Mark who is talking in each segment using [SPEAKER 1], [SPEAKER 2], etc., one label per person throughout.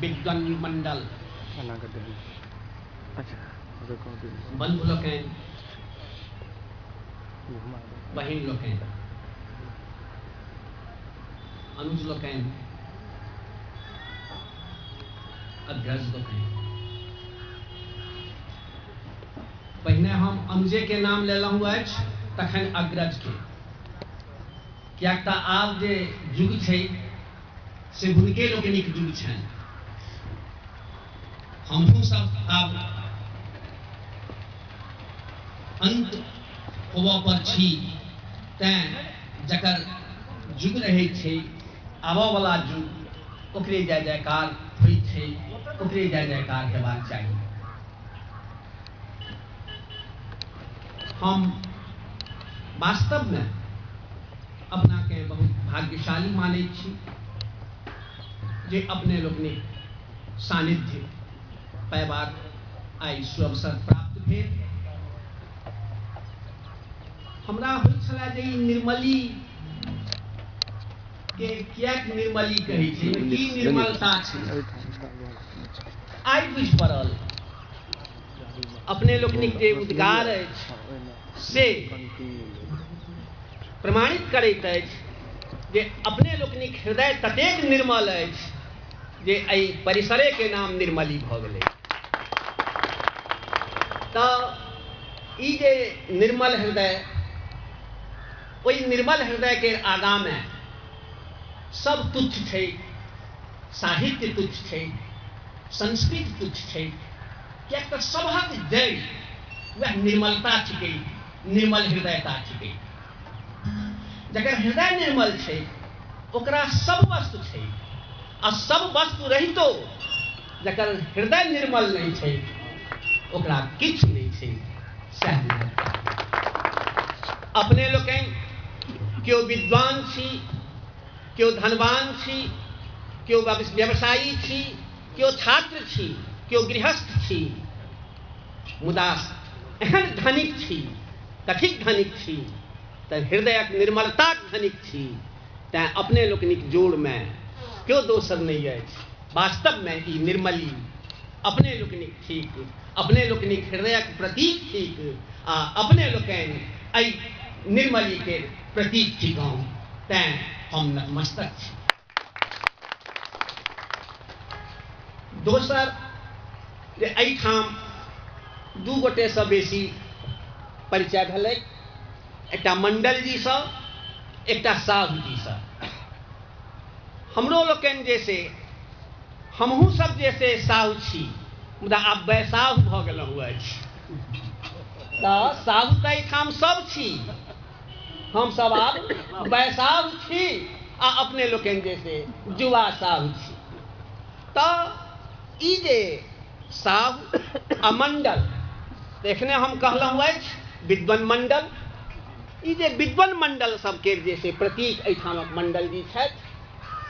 [SPEAKER 1] विद्वान मंडल बंधु लोकनि, बहिन लोकनि, अनुज लोकनि, अग्रज लोकनि। पहिने हम अनुजे के नाम लेलहुँ अछि, तखन अग्रज के, किएक तऽ आब जे युग छै से हुनके लोकनिक युग छनि। हमहूँ सब आब अंत होबऽ पर छी, तैँ जकर युग रहै छै आबऽवला युग, ओकरे जय जयकार होइ छै, ओकरे जय जयकार हेबाक चाही। हम वास्तवमे अपनाके बहुत भाग्यशाली मानै छी जे अपने लोकनिक सानिध्य पयबाक आइ सुअवसर प्राप्त भेल। हमरा होइत छलै जे ई निर्मली के किएक निर्मली कहै छै, की निर्मलता छै। आइ बुझि पड़ल अपने लोकनिक जे उद्गार अछि से प्रमाणित करैत अछि जे अपने लोकनिक हृदय ततेक निर्मल अछि जे एहि परिसरेके नाम निर्मली भऽ गेलै। तऽ ई जे निर्मल हृदय, ओहि निर्मल हृदयके आगाँमे सब तुच्छ छै, साहित्य तुच्छ छै, संस्कृत तुच्छ छै, किएक तऽ सभक जड़ि वएह निर्मलता छिकै, निर्मल हृदयता छिकै। जकर हृदय निर्मल छै ओकरा सब वस्तु छै, आ सब वस्तु रहितो जकर हृदय निर्मल नहि छै ओकरा किछु नहि छै। सएह अपने लोकनि केओ विद्वान छी, केओ धनवान छी, केओ व्यवसायी छी, केओ छात्र छी, केओ गृहस्थ छी, मुदा एहन धनिक छी, कथिक धनिक छी, तऽ हृदयक निर्मलताक धनिक छी। तैँ अपने लोकनिक जोड़मे केओ दोसर नहि अछि। वास्तवमे ई निर्मली अपने लोकनिक थिक, अपने लोकनिक हृदयक प्रतीक थिक, आ अपने लोकनि एहि निर्मलीके प्रतीक थिकहुँ। तैँ हम नतमस्तक छी। दोसर जे एहिठाम दू गोटेसँ बेसी परिचय भेलै, एकटा मंडलजीसँ, एकटा साहुजीसँ। हमरो लोकनि जे से हमहूँ सब जे से साहु छी, मुदा आब बैसाहु भऽ गेलहुँ अछि। तऽ साहु तऽ एहिठाम सब छी, हमसब आब बैसाहु छी, आ अपने लोकनि जे से युवा साहु छी। तऽ ई जे साहु आ मंडल, एखने हम कहलहुँ अछि विद्वान मंडल, ई जे विद्वान मंडल सबके जे से प्रतीक एहिठामक मंडलजी छथि।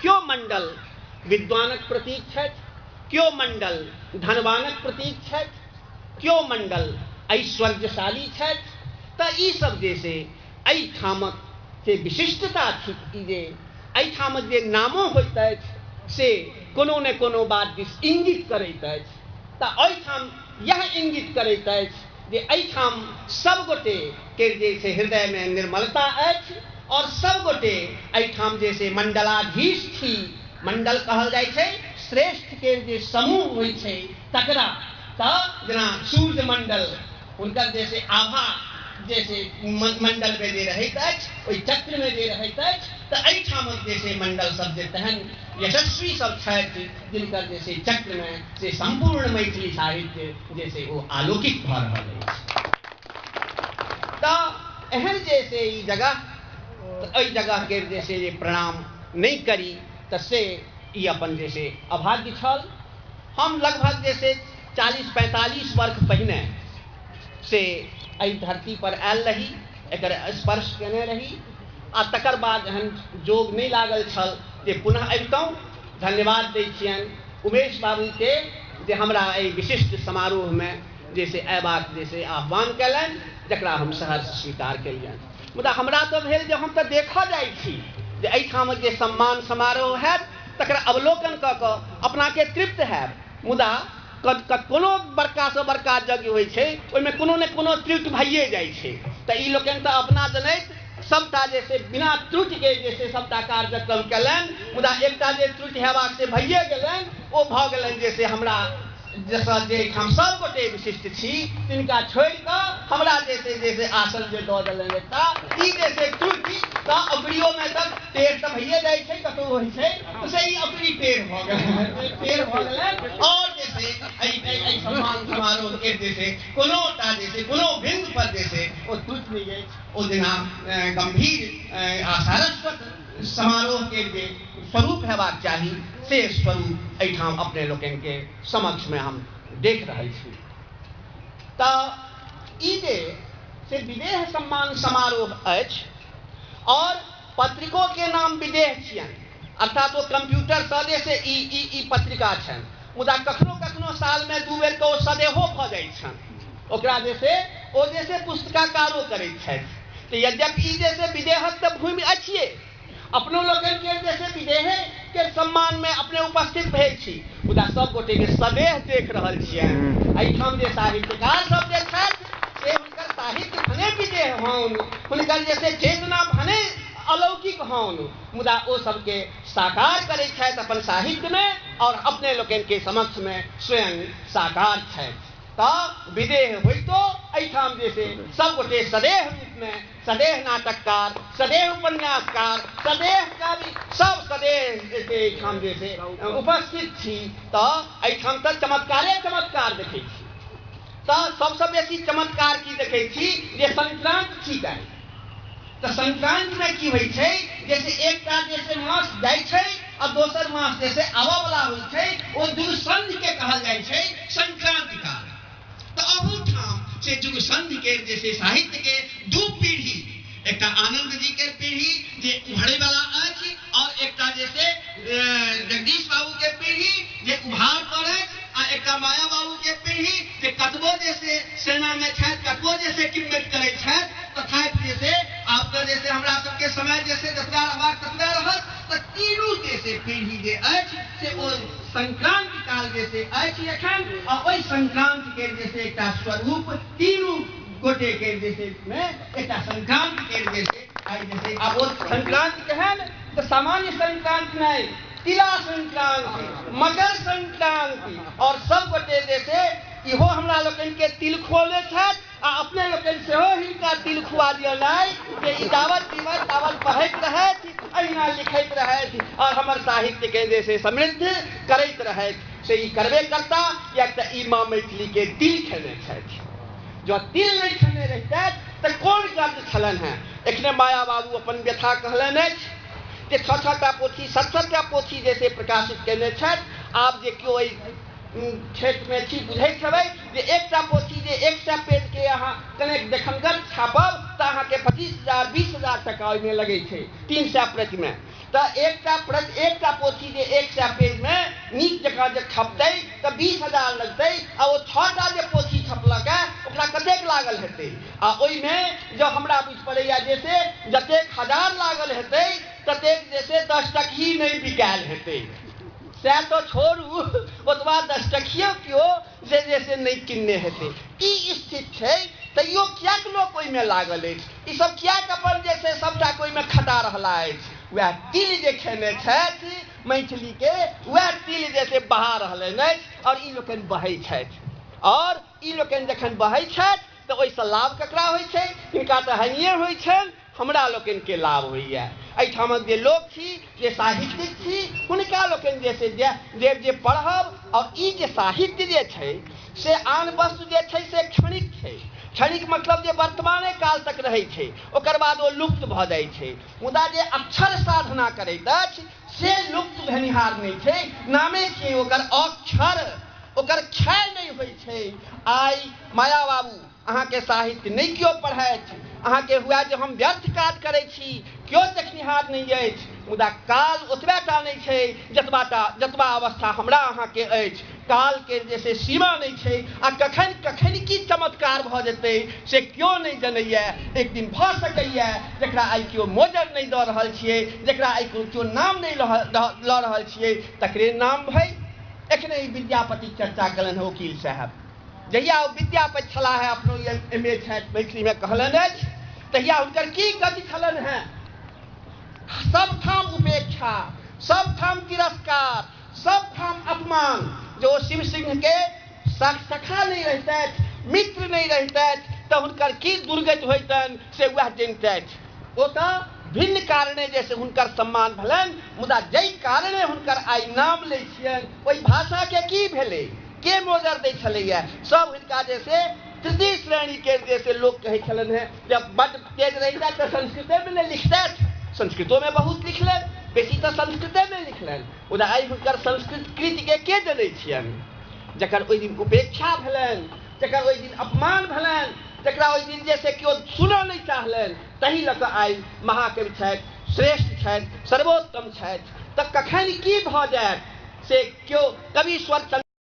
[SPEAKER 1] क्यो मंडल विद्वानक प्रतीक छथि, क्यो मंडल धनवानक प्रतीक छथि, क्यो मंडल ऐश्वर्यशाली छथि। तऽ ई सब जे से एहिठामक से विशिष्टता थिक, ई जे एहिठामक जे नामो होइत अछि से कोनो ने कोनो बात दिस इंगित करैत अछि। तऽ एहिठाम यह इंगित करैत अछि जे एहिठाम सब गोटे के जे से हृदयमे निर्मलता अछि, और सब गोटे एहिठाम जे से मंडलाधीश छी। मंडल कहल जाइ छै श्रेष्ठ के जे समूह होइ छै तकरा। तऽ जेना सूर्य मंडल, हुनकर जे से आभा जे से मंडलमे जे रहैत अछि, ओहि चक्रमे जे रहैत अछि, तऽ एहिठामक जे से मंडल सब जे तेहन यशस्वी सब छथि जिनकर जे से चक्रमे से सम्पूर्ण मैथिली साहित्य जे से ओ आलोकित भऽ रहल अछि। तऽ एहन जे से ई जगह, तऽ एहि जगहके जे से जे प्रणाम नहि करी तऽ से ई अपन जे से अभाग्य छल। हम लगभग जे से 40-45 वर्ष पहिने से एहि धरती पर आयल रही, एकर स्पर्श केने रही, आ तकर बाद एहन जोग नहि लागल छल जे पुनः अबितहुँ। धन्यवाद दै छियनि उमेश बाबूके जे हमरा एहि विशिष्ट समारोहमे जे से अयबाक जे से आह्वान कयलनि, जकरा हम सहर्ष स्वीकार केलियनि। मुदा हमरा तऽ भेल जे हम तऽ देखऽ जाइ छी जे एहिठामक जे सम्मान समारोह हैत तकर अवलोकन कऽ कऽ अपनाके तृप्त हैब। मुदा कोनो बड़कासँ बड़का यज्ञ होइ छै ओहिमे कोनो ने कोनो त्रुटि भइए जाइ छै, तऽ ई लोकनि तऽ अपना जनैत सबटा जे से बिना त्रुटिके जे से सबटा कार्यक्रम कयलनि, मुदा एकटा जे त्रुटि हेबाक से भइए गेलनि, ओ भऽ गेलनि जे से हमरा जतऽ जे एहिठाम सब गोटे विशिष्ट छी तिनका छोड़िकऽ हमरा जे से जे से आसन जे दऽ देलनि एकटा ई जे से त्रुटि, तऽ अकड़ियोमे तऽ टेढ़ तऽ भइए जाइ छै, कतहु होइ छै, तऽ से ई अकड़ी टेढ़ भऽ गेलनि, टेढ़ भऽ गेलनि। आओर जे से एहि सम्मान समारोहके जे से कोनोटा जे से कोनो बिन्दु पर जे से ओ त्रुटि नहि अछि। ओ जेना गम्भीर आ सारस्वत समारोहके जे स्वरूप हेबाक चाही से स्वरूप एहिठाम अपने लोकनिके समक्षमे हम देख रहल छी। तऽ ई जे से विदेह सम्मान समारोह अछि और पत्रिकोके नाम विदेह छियनि, अर्थात ओ कंप्यूटर जे से ई ई ई पत्रिका छनि, मुदा कखनो कखनो सालमे 2 बेरके ओ सदेहो भऽ जाइ छनि, ओकरा जे से ओ जे से पुस्तकाकारो करैत छथि। तऽ यद्यपि ई जे से विदेहक तऽ भूमि अछिए, अपनो लोकनिके जे से विदेहके सम्मानमे अपने उपस्थित भेल छी, मुदा सब गोटेके सदेह देख रहल छियनि। एहिठाम जे साहित्यकार सब जे छथि से हुनकर साहित्य भने विदेह होन, हुनकर जे से चेतना भने अलौकिक होन, मुदा ओ सबके साकार करै छथि अपन साहित्यमे और अपने लोकनिके समक्षमे स्वयं साकार छथि। तऽ विदेह होइतो एहिठाम जे से सब गोटे सदेह रूपमे, सदेह नाटककार, सदेह उपन्यासकार, सदेह कवि, सब सदेह जे से एहिठाम जे से उपस्थित छी। तऽ एहिठाम तऽ चमत्कारे चमत्कार देखै छी। तऽ सबसँ बेसी चमत्कार की देखै छी जे संक्रान्ति छी काल्हि। तऽ संक्रान्तिमे की होइ छै जैसे एकटा जैसे मास जाइ छै आ दोसर मास जैसे आबऽवला होइ छै, ओ जुगसन्धिके कहल जाइ छै संक्रान्ति काल। तऽ अहूठाम से जुगसन्धिके जैसे साहित्यके 2 पीढ़ी, एकटा आनंद जी के पीढ़ी जे उभरैवला अछि और एकटा जैसे जगदीश बाबू के पीढ़ी जे उभार पर अछि, आ एकटा माया बाबू के पीढ़ी जे कतबो जैसे सेनामे छथि, कतबो जैसे किम्मत करै छथि, तथापि जैसे आब तऽ जैसे हमरा सबके समय जैसे जतबा रहबाक ततबा रहत। तऽ तीनू जैसे पीढ़ी जे अछि से ओ संक्रान्ति काल जैसे अछि एखन, आ ओहि संक्रान्ति के जैसे एकटा स्वरूप तीनू गोटे के जैसे मे एकटा संक्रान्ति के जैसे आइ जैसे आब ओ संक्रान्ति केहन तऽ सामान्य संक्रान्ति नहि, तिला संक्रान्ति, मकर संक्रान्ति, और सब गोटे जैसे इहो हमरा लोकनिके तिल खुऔने छथि आ अपने लोकनि सेहो हिनका तिल खुआ दियौनाइ जे ई दावत जीवत दावत पढ़ैत रहथि, अहिना लिखैत रहथि और हमर साहित्यके जे से समृद्ध करैत रहथि। से ई करबे करता, किएक तऽ ई माँ मैथिलीके तिल खेने छथि। जँ तिल नहि खेने रहितथि तऽ कोन गर्ज छलनि हेँ। एखने माया बाबू अपन व्यथा कहलनि अछि जे 6-6 टा पोथी, 7-7 टा पोथी जे से प्रकाशित कयने छथि। आब जे केओ एहि क्षेत्रमे छी बुझैत हेबै जे एकटा पोथी जे 100 पेजके अहाँ कनेक देखनगर छापब तऽ अहाँके 25,000 20,000 टका ओहिमे लगै छै 300 प्रतिमे। तऽ एकटा पोथी जे 100 पेजमे नीक जकाँ जे छपतै तऽ 20,000 लगतै, आ ओ 6टा जे पोथी छपलक हँ ओकरा कतेक लागल हेतै। आ ओहिमे जँ हमरा बुझि पड़ैए जे से जतेक हजार लागल हेतै ततेक जे से 10 टकही नहि बिकायल हेतै। सएह तऽ छोड़ू, ओतबा 10 टकियो केओ जे जे से नहि किनने हेतै। ई स्थिति छै, तैयो किएक लोक ओहिमे लागल अछि? ई सब किएक अपन जे से सबटा ओहिमे खटा रहला अछि? वएह तिल जे खेने छथि मैथिलीके, वएह तिल जे से बहा रहलनि अछि और ई लोकनि बहै छथि। और ई लोकनि जखन बहै छथि तऽ ओहिसँ लाभ ककरा होइ छै? हिनका तऽ हानिए होइ छनि, हमरा लोकनिके लाभ होइए। एहिठामक जे लोक छी, जे साहित्यिक छी, हुनका लोकनि जे से जे जे पढ़ब, और ई जे साहित्य जे छै से आन वस्तु जे छै से क्षणिक छै। क्षणिक मतलब जे वर्तमाने काल तक रहै छै, ओकर बाद ओ लुप्त भऽ जाइ छै। मुदा जे अक्षर साधना करैत अछि से लुप्त भेनिहार नहि छै। नामे छियै ओकर अक्षर, ओकर क्षय नहि होइ छै। आइ माया बाबू अहाँके साहित्य नहि केओ पढ़ैत, अहाँके हुए जे हम व्यर्थ काज करै छी, केओ देखनिहार नहि अछि, मुदा काल ओतबे टा नहि छै जतबा अवस्था हमरा अहाँके अछि। कालके जे से सीमा नहि छै आ कखन कखन की चमत्कार भऽ जेतै से केओ नहि जनैए। एक दिन भऽ सकैए जकरा आइ केओ मोजर नहि दऽ रहल छियै, जकरा आइ केओ नाम नहि लऽ रहल छियै, तकरे नाम भइ। एखने ई विद्यापतिक चर्चा कयलनि हँ वकील साहब। जहिया ओ विद्यापति छलाह हे, अपनो एम ए छथि, मैथिलीमे कहलनि अछि, तहिया हुनकर की गति छलनि हेँ? सबठाम उपेक्षा, सबठाम तिरस्कार, सबठाम अपमान। जे ओ शिव सिंहके सखा नहि रहितथि, मित्र नहि रहितथि, तऽ हुनकर की दुर्गति होइतनि से वएह जनितथि। ओ तऽ भिन्न कारणे जे से हुनकर सम्मान भेलनि, मुदा जाहि कारणे हुनकर आइ नाम लै छियनि ओहि भाषाके की भेलै? के मोजर दै छलैए? सब हिनका जे से तृतीय श्रेणीके जे से लोक कहै छलनि हेँ। जब बड्ड तेज रहितथि तऽ संस्कृतेमे नहि लिखतथि, संस्कृतोमे बहुत लिखलनि, बेसी तऽ संस्कृतेमे लिखलनि, मुदा आइ हुनकर संस्कृत कृतिके के जनै छियनि? जकर ओहि दिन उपेक्षा भेलनि, जकर ओहि दिन अपमान भेलनि, जकरा ओहि दिन जे से केओ सुनऽ नहि चाहलनि, ताहि लऽ कऽ आइ महाकवि छथि, श्रेष्ठ छथि, सर्वोत्तम छथि। तऽ कखन की भऽ जायत से केओ कवीश्वर